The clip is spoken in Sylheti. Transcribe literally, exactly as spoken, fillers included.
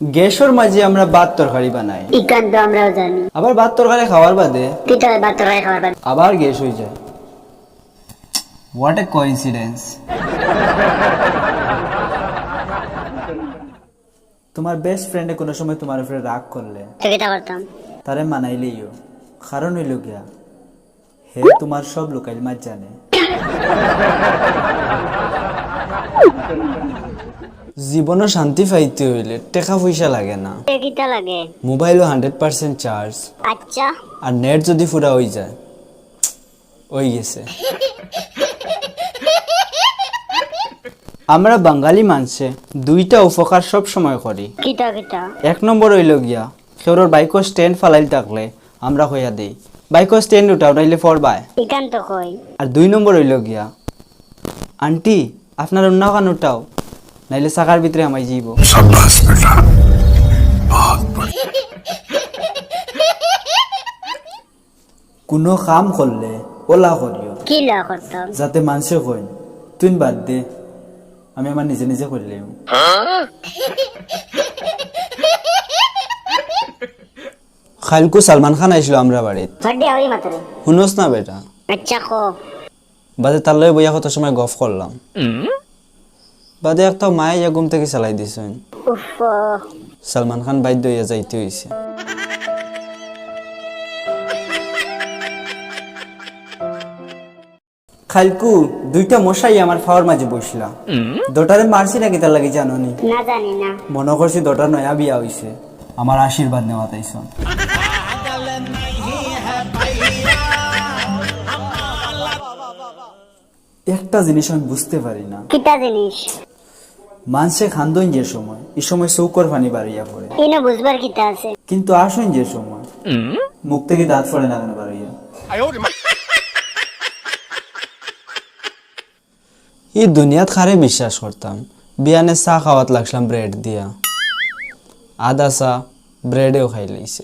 গ্যাসর মাঝে আমরা ভাত তরকারি বানাই। ইখান তো আমরাও জানি। আবার ভাত তরকারি খাওয়ার বাদে কিতা অয় ভাত তরকারি খাওয়ার বাদে? আবার গ্যাস অইযায়। What a coincidence! তুমার বেস্ট ফ্রেন্ডে কুনু সময় তুমার উপরে রাগ করলে তো কিতা করতাম? তারে মানাইলেইও। কারণ অইলো গিয়া, হে তুমার সব লুকাইল মাত জানে। জীবনো শান্তি পাইতে অইলে টেকা পয়সা লাগে না। তে কিতা লাগে? মোবাইলও হান্ড্রেড পার্সেন্ট চার্জ। আচ্ছা। আর নেট যুদি ফুরা অইযায়, অইগেছে। আমরা বাঙালি মানষে দুইটা উপকার সব সময় করি। কিতা কিতা? এক নম্বর অইলো গিয়া, কেউরর বাইকর স্ট্যান্ড ফালাইল থাকলে আমরা কইয়া দেই, "বাইকর স্ট্যান্ড উঠাও, নাইলে পড়বায়।" ইখান তো কই। আর দুই নম্বর অইলো গিয়া, "আন্টি, আপনার উন্নাখান উঠাও, নাইলে চাকার ভিতরে হামাই যাইবো।" शाबाश बेटा, बहुत बढ़िया। কুনু কাম করলে অলা করিও। কিলা করতাম? যাতে মানষে কইন, "তুইন বাদ দে, আমি আমার নিজে নিজে করিলাইমু।" কাইলকু সালমান খান আইছিল আমরা বাড়িত। বাদ দে, আওয়াজ মাত্র। হুনস না বেটা? আচ্ছা, ক। বাদে তার লগে বইয়া কত সময় গফ করলাম। বাদে একটা মায়ে ইয়া ঘুম থাকি চালাই দিছইন। উফ। সালমান খান বাধ্য অইয়া যাইতে অইছে। কাইলকু দুইটা মশাই আমার পাওর মাঝে বইছলা। দুটারে মারছি না কিতার লাগি জানো নি? না, জানি না। মনো করছি দুটার নয়া বিয়া অইছে, আমার আশীর্বাদ নেওয়াত আইছইন। একটা জিনিস আমি বুঝতে পারি না। কিতা জিনিস? মানষে কান্দইন যে সময়, ই সময় চউখর পানি বারইয়া পড়ে। ইনো বুঝবার কিতা আছে? কিন্তু হাসইন যে সময়, মুখ থাকি দাঁত পড়ে না কেনে বারইয়া? ই দুনিয়াত কারে বিশ্বাস করতাম? বিয়ানে চা খাওয়াত লাগছিলাম ব্রেড দিয়া, আধা চা ব্রেডেও খাইলাইছে।